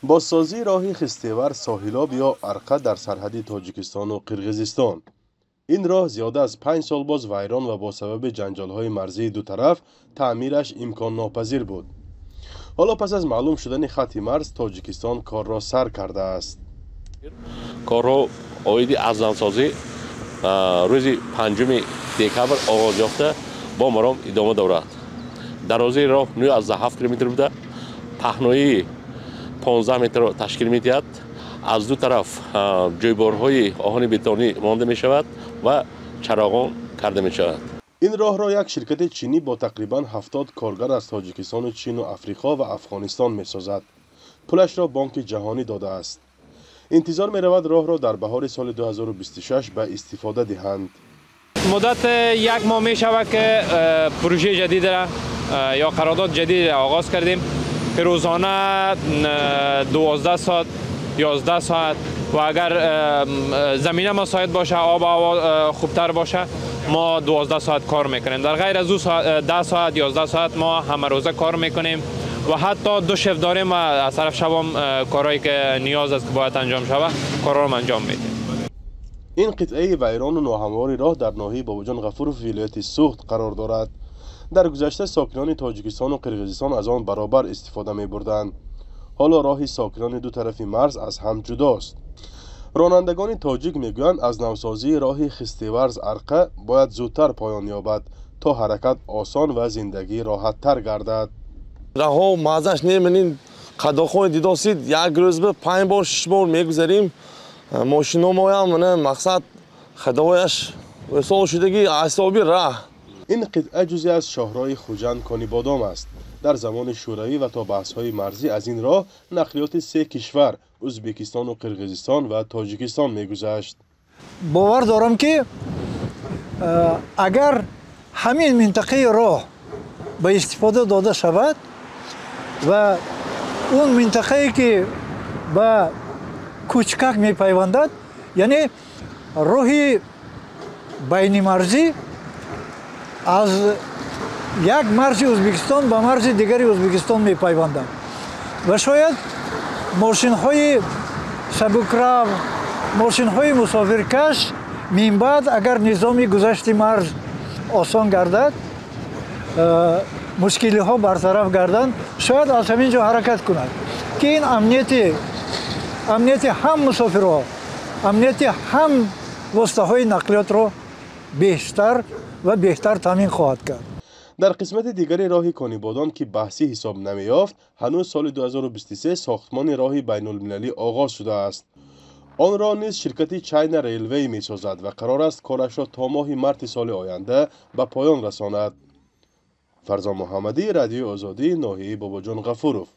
Бозсозии роҳи Хистеварз Соҳилоб ё Арқа дар сарҳади Тоҷикистону Қирғизистон. Ин роҳ зиёда аз 5 сол боз вайрон ва бо сабаби ҷанҷолҳои марзии ду тараф таъмираш имконнопазир буд. Ҳоло пас аз маълум шудани хатти марз, Тоҷикистон корро сар кардааст. Корҳо оиди азнавсозӣ рӯзи 5 декабр оғоз ёфта, бо маром идома дорад. Дарозии роҳ 9,7 километр буда, паҳноии 15 метрро ташкил медиҳад. Аз ду тараф ҷӯйборҳои оҳани бетонӣ монда мешавад ва чароғон карда мешавад. Ин роҳро як ширкати чинӣ бо тақрибан 70 коргар аз Тоҷикистону Чину Африқо ва Афғонистон месозад. Пулашро Бонки Ҷаҳонӣ додааст. Интизор меравад, роҳро дар баҳори соли 2026 ба истифода диҳанд. Муддат як моҳ мешавад, ки پروژه جدید را یا قرارداد جدید را оғоз кардем, ки рӯзона 12 соат, 11 соат ва агар замина мусоид боша, об ҳаво хубтар боша, мо 12 соат кор мекунем. Дар ғайр аз ӯ 10 соат, 11 соат мо ҳама рӯза кор мекунем ва ҳатто ду шифт дорем ва аз тараф шабам корҳое ки ниёз аст, ки бояд анҷом шавад, корҳоро анҷом медиҳем. Ин қитъаи вайрону ноҳамвори роҳ дар ноҳияи Бобоҷон Ғафуров, вилояти Суғд қарор дорад. Дар гузашта сокинони Тоҷикистону Қирғизистон аз он баробар истифода мебурданд. Ҳоло роҳи сокинони ду тарафи марз аз ҳам ҷудост. Ронандагони тоҷик мегӯянд, аз навсозии роҳи Хистеварз Арқа бояд зудтар поён ёбад, то ҳаракат осон ва зиндагӣ роҳаттар гардад. Раҳо мазаш неминин, қадохони дидосид, як рӯз ба панҷ бор, шиш бор мегузарем. Мошиномоям мақсад хадояш сол шудагӣ ҳисоби раҳ. Ин қитъа ҷузе аз шоҳроҳи Хуҷанд Конибодом аст. Дар замони Шӯравӣ ва то баҳсҳои марзӣ аз ин роҳ нақлиёти се кишвар, Ӯзбекистону Қирғизистон ва Тоҷикистон мегузашт. Бовар дорам, ки агар ҳамин минтақаи роҳ ба истифода дода шавад ва он минтақае, ки ба Кучкак мепайвандад, яъне роҳи байнимарзӣ аз як марзи Ӯзбекистон ба марзи дигари Ӯзбекистон мепайвандад ва шояд мошинҳои сабукрав, мошинҳои мусофиркаш минбаъд, агар низоми гузашти марз осон гардад, мушкилиҳо бартараф гарданд, шояд аз ҳамин ҷо ҳаракат кунад, ки ин амнияти ҳам мусофирҳо, амнияти ҳам воситаҳои нақлиётро бештар ва беҳтар таъмин хоҳад кард. Дар қисмати дигари роҳи Конибодом, ки баҳсӣ ҳисоб намеёфт, ҳанӯз соли 2023 сохтмони роҳи байнулмилалӣ оғоз шудааст. Онро низ ширкати China Railway месозад ва қарор аст корашро то моҳи марти соли оянда ба поён расонад. Фарзон Муҳаммадӣ, Радиои Озодӣ, ноҳияи Бобоҷон Ғафуров.